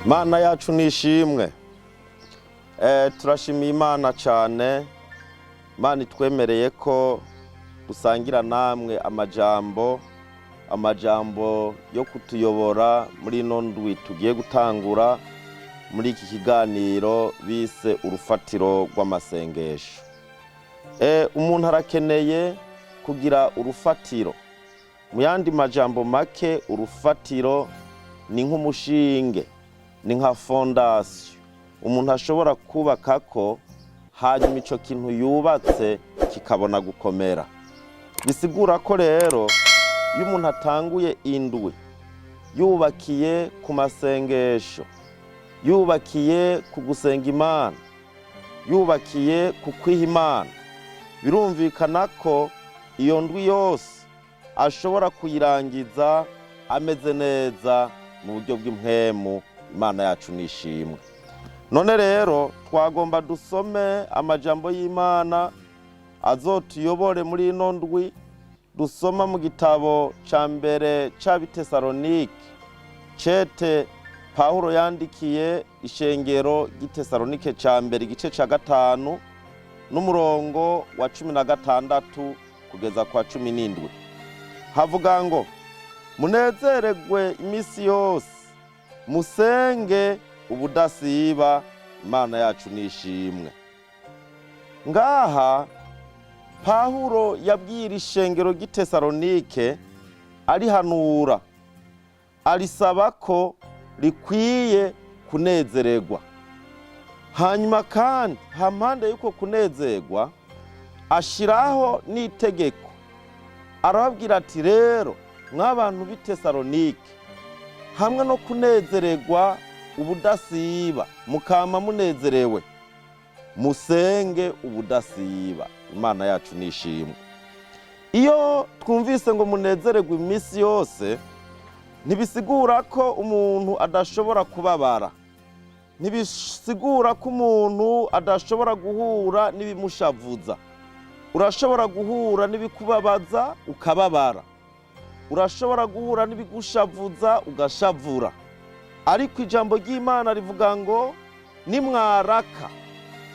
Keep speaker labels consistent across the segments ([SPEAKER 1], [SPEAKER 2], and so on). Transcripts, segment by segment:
[SPEAKER 1] Mana yacu nishimwe. Turashimiye Imana cyane. Imana itwemereye ko dusangira namwe amajambo yo kutuyobora muri ino ndwi tugiye gutangura muri iki kiganiro bise urufatiro rw'amasengesho. Umuntu arakeneye kugira urufatiro. Mu yandi majambo make, urufatiro ni nk'umushinge, ni nka fondation umuntu ashobora kubakako, hanyuma ico kintu yubatse kikabona gukomera. Bisigura ko rero iyo umuntu atanguye indwi yubakiye ku masengesho, yubakiye ku gusenga Imana, yubakiye ku kwiha Imana, birumvikana ko iyo ndwi yose ashobora kuyirangiza ameze neza mu buryo bw'impwemu. Imana yacu nishimwe. None rero twagomba dusome amajambo y'Imana azotuyobore muri ino ndwi, dusoma mu gitabo ca mbere c'Abitesalonike, cete Pawulo yandikiye ishengero ry'Itesalonike ca mbere, igice ca 5 n'umurongo wa 16 kugeza kwa 17. Havuga ngo: "Munezeregwe iminsi yose, musenge ubudasiba." Imana yacu nishimwe. Ngaha Pawulo yabwira ishengero ry'Itesalonike, arihanura, arisaba ko rikwiye kunezererwa. Hanyuma kandi hampande y'uko kunezerwa, ashiraho n'itegeko, arababwira ati: "Rero mw'abantu b'Itesalonike, hamwe no kunezererwa ubudasiba, mukama munezerewe, musenge ubudasiba." Imana yacu nishimwe. Iyo twumvise ngo munezererwe iminsi yose, ntibisigura ko umuntu adashobora kubabara, ntibisigura ko umuntu adashobora guhura n'ibimushavuza. Urashobora guhura n'ibikubabaza ukababara, urashobora guhura n'ibigushavuza ugashavura, ariko ijambo ry'Imana rivuga ngo: "Nimwaraka,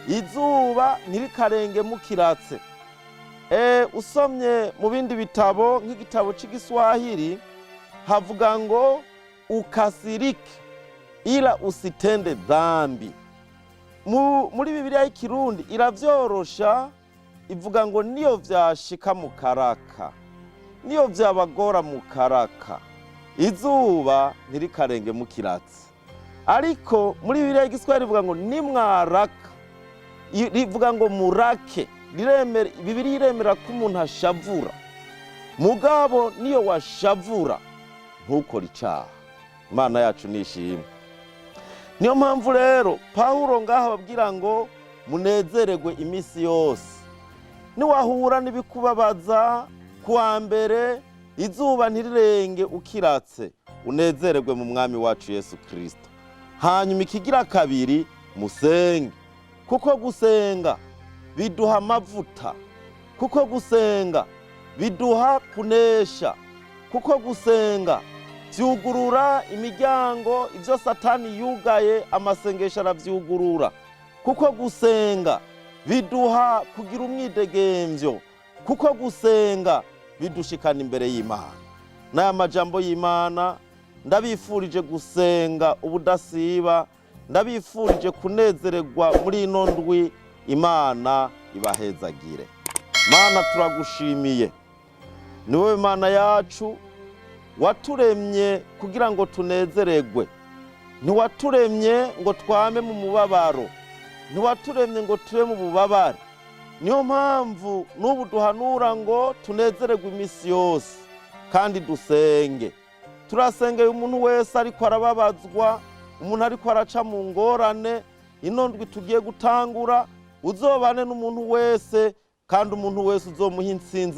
[SPEAKER 1] izuba ntirikarenge mukiratse." Usomye mu bindi bitabo, nk'igitabo cy'Igiswahili, havuga ngo: "Ukasirike ila usitende dhambi." Muri Bibiliya y'Ikirundi iravyorosha, ivuga ngo: "Niyo vyashika mu karaka, niyo vyabagora mu karaka, izuba ntirikarenge mukiratse." Ariko muri Bibiliya y'Igiswahili ivuga ngo: "Nimwaraka." Rivuga ngo murake. Riremera, Bibiliya iremera ko umuntu ashavura, mugabo niyo washavura ntukore icaha. Imana yacu nishimwe. Niyo mpamvu rero Pawulo ngaha ababwira ngo: "Munezererwe iminsi yose." Niwahura n'ibikubabaza kuwa mbere, izuba ntirirenge ukiratse, unezererwe mu Mwami wacu Yesu Kirisito. Hanyuma ikigira kabiri, musenge, kuko gusenga biduha amavuta, kuko gusenga biduha kunesha, kuko gusenga vyugurura imiryango. Ibyo Satani yugaye, amasengesho aravyugurura, kuko gusenga biduha kugira umwidegemvyo, kuko gusenga bidushikana imbere y'Imana. N'aya majambo y'Imana, ndabifurije gusenga ubudasiba, ndabifurije kunezererwa muri ino ndwi. Imana ibahezagire. Mana, turagushimiye. Ni wowe Mana yacu, waturemye kugira ngo tunezererwe. Ntiwaturemye ngo twame mu mubabaro, ntiwaturemye ngo tube mu bubabare. Niyo mpamvu n'ubu duhanura ngo tunezererwe iminsi yose kandi dusenge. Turasengeye umuntu wese ariko arababazwa, umuntu ariko araca mu ngorane. Ino ndwi tugiye gutangura, uzobane n'umuntu wese, kandi umuntu wese uzomuha intsinzi.